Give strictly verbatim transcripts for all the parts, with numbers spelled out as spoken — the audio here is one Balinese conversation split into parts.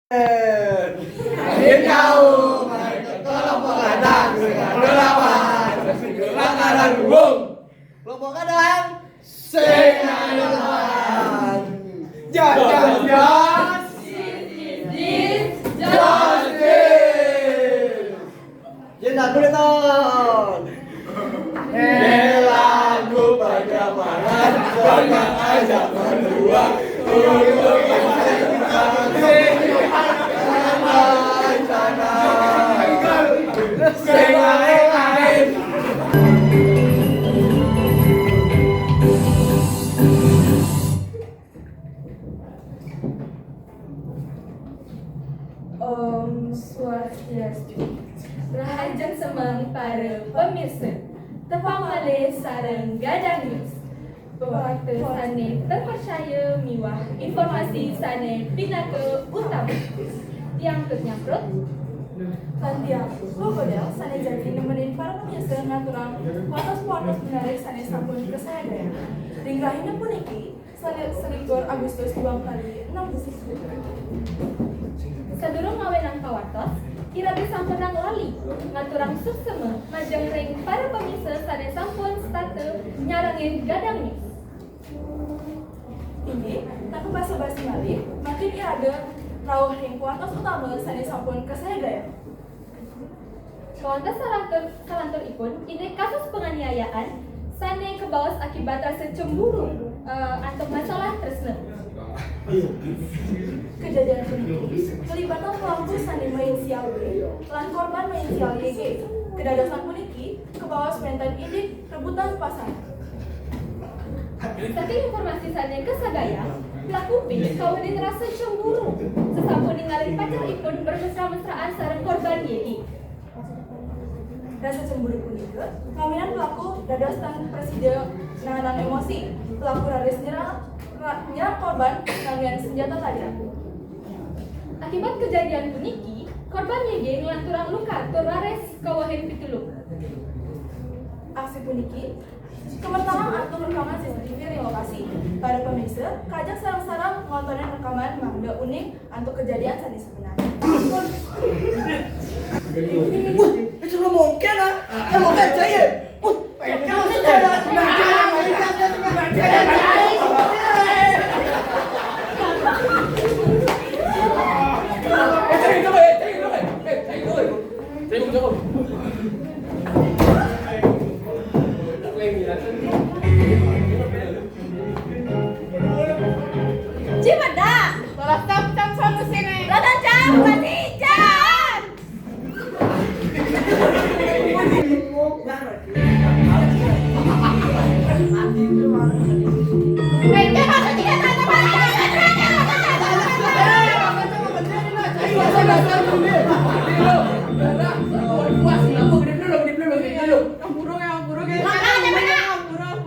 Amin jauh, mereka kelompok kadang, segala lawan, segala kadang, wong. Kelompok kadang, sing lawan. Jas, jas, jas. Justice. Jas, boleh ton. Lagu pada malam, banyak aja berdua. Om Swastiastu. Rahajeng semeng para pemirsa. Tepang malih sareng Gadang News. Berita sane terpercaya miwah informasi sane pinaka utama. Tiang Tut Nyamprut. Lan tiang, Lo Godel, sane jagi nemenin para pemirsa ngaturang kuartos-kuartos menarik sane sampun kasayagayang. Ring rahina puniki, seli-, selikur Agustus duang kali enam belas. Sadurung mawenang pawartos, iraga sampunang lali ngaturang suksema majeng ring para pemirsa sane sampun setata nyarengin Gadang News. Inggih, tanpa basa-basi malih, mangkin iraga rauh ring kuartos utama sane sampun kasayagayang. Kawonten salantur-, salanturipun indik kasus penganiayaan sane kabaos akibat rasa cemburu, eh, antuk masalah tresna. Kejadian puniki kalibatan pelaku sane mainisial W lan korban mainisial Y G. Kedadosan puniki kabaos wenten indik rebutan pasangan. Saking informasi sane kasayagayang, pelaku P kawenehin rasa cemburu sasampun ningalin pacaripun bermesra-mesraan sareng korban Y G. Rasa cemburu punika ngawinang pelaku dados tan prasida nahanang emosi. Pelaku raris nyerang, ra-, nyerang korban nganggen senjata tajam. Akibat kejadian puniki, korban Y G nglanturang luka tur raris kawehin pitulung. Aksi puniki kawentenang antuk rekaman C C T V ring lokasi. Para pemirsa, kajeng sareng-sareng ngontonin rekaman mangda uning antuk kejadian sane sebenarnya. Wah, itu lo mungkin, ah. Lo mungkin saya. Wah, itu lo mungkin, ah. Cimedak. Salah cam-cam solusine. Salah cam, masih cam.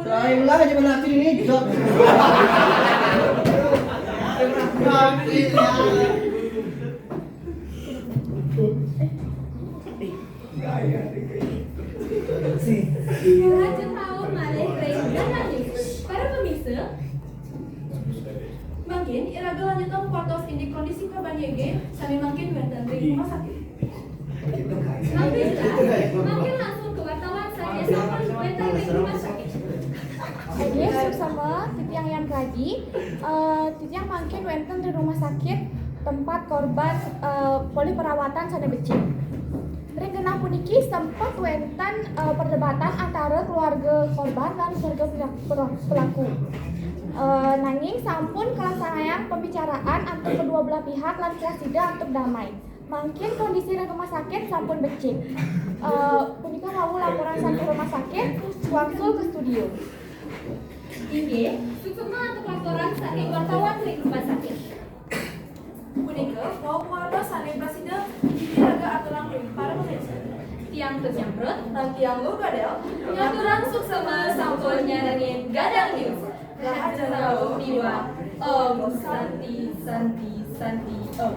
Lain lah aja menanti ini, jok. Lajeng rauh malih ring Gadang News. Para pemirsa, mangkin iraga lanjutang kuartos indik kondisi korban Y G sane mangkin wenten ring rumah sakit. Mangkin jelas, mangkin langsung ke wartawan sane sampun wenten ring rumah sakit. Oke, suksma, titiang Yan Raji. Eh, titiang mangkin wenten ring rumah sakit tempat korban, eh, polih perawatan sane becik. Ring genah puniki sempet wenten, eh, perdebatan antara keluarga korban lan keluarga pela-, pela-, pelaku. Eh, nanging sampun kalaksanayang pembicaraan antuk kedua belah pihak lan prasida antuk damai. Mangkin kondisi ring rumah sakit sampun becik. Eh, punika wau laporan saking rumah sakit, wangsul ke studio. Inggih, suksma antuk laporan saking wartawan ring rumah sakit. Punika wau warta sane prasida iraga aturang ring para pemirsa. Tiang Tut Nyamprut lan tiang Lo Godel ngaturang suksma sampun nyarengin Gadang News. Rahajeng rauh miwah Om Santi, Santi, Santi, Om.